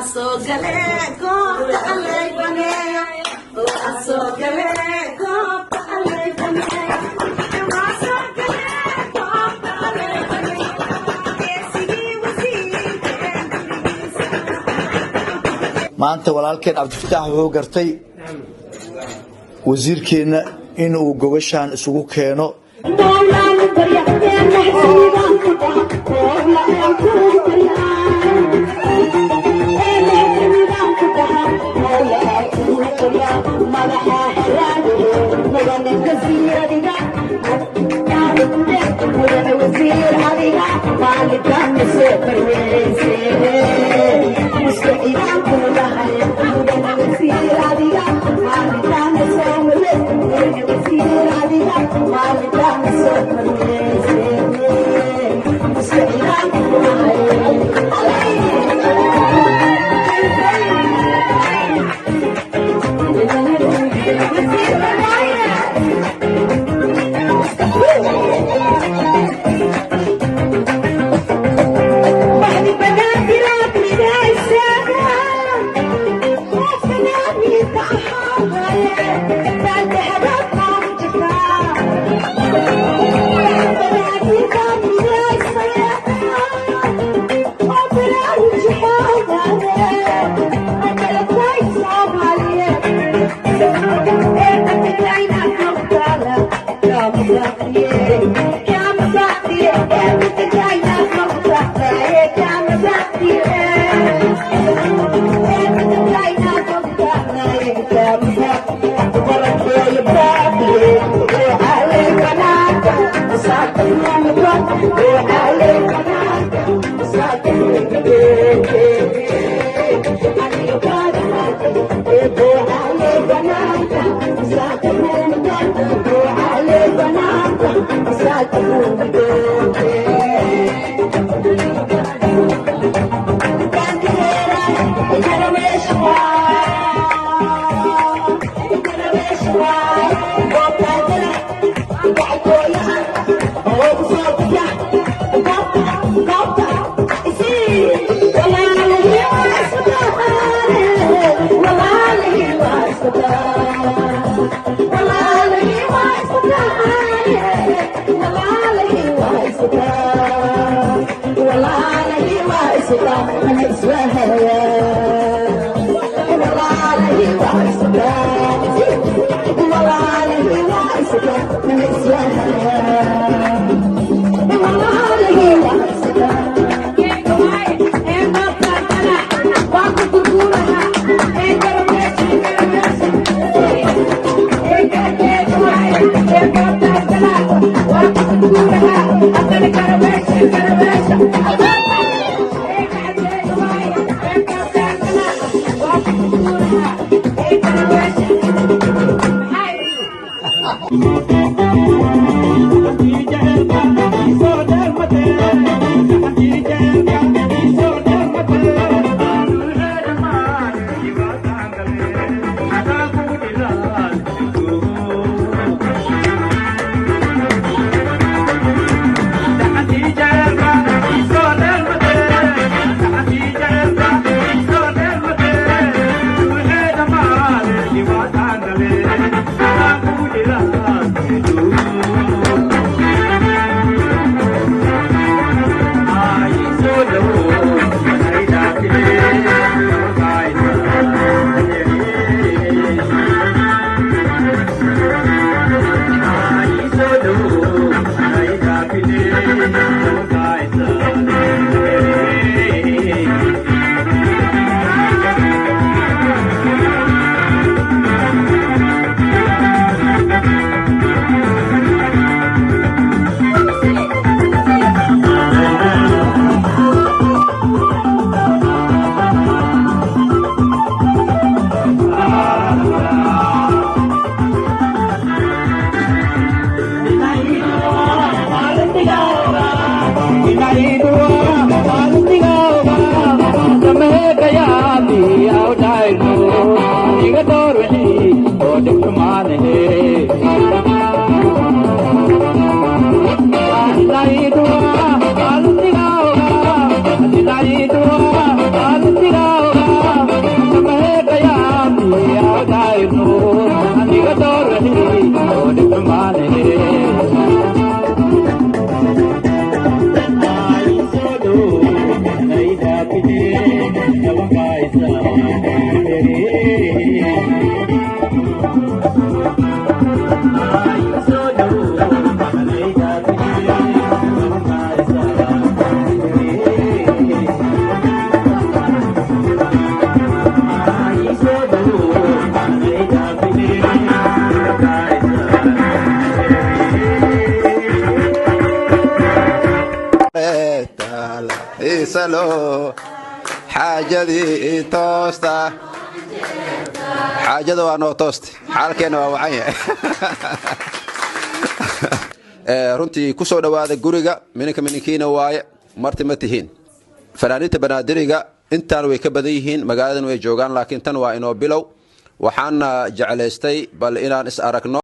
Waa soo galee goobta allay baneeyo, waa soo galee goobta allay baneeyo, waa soo galee goobta allay baneeyo. Geesigii wasiirkeen gurigiisa. Maanta walaalkeen Cabdifataax wuxuu gartay wasiirkeenna inuu gogashaan isugu keeno. Mawlaan barya ee mahadsanidaan ku dhaha, Mawlaan ku barya ee mahadsanidaan ku dhaha, Mawlaan ku barya. Madaxa haraade, mudane wasiir adiga, mudane wasiir adiga, maalintan soo barweyse mustaxilaan ku dhahay. Mudane wasiir adiga, maalintan soo marweyse, mudane wasiir adiga, maalintan soo marweyse mustaxilaan ku dhahay. Baxdi banaadiraad midaysaa, fanaaniinta ahaaye faatixadaad noogu jirtaa. Banaadiraad midaysaa oo baraarujixaadaade matalakay Soomaaliyeed ee matakayna nogtaala kaama baaqdiye, kaama baaqdiye, ee matakayna nogtaala kaama baaqdiye, ee matakayna nogtaala kaama baaqdiye. Barakeeyo baaqiye ruuxale banaanka saaka muuqda, ruuxale banaanka saaka muuqda, aniga baadahaaday ee ruuxale banaanka saaka muuqda, ruuxale banaanka saaka muuqda. Isalo xaajadii toosta, xaajada waa noo toosta, xaalkeenna waa wacan yahay. Runtii ku soo dhowaada guriga mininka, mininkiina waaye, marti ma tihiin. Fanaaniinta Banaadiriga intaan way ka badan yihiin, magaaladan way joogaan, laakiin tan waa inoo bilow. Waxaana jeclaystay bal inaan is aragno.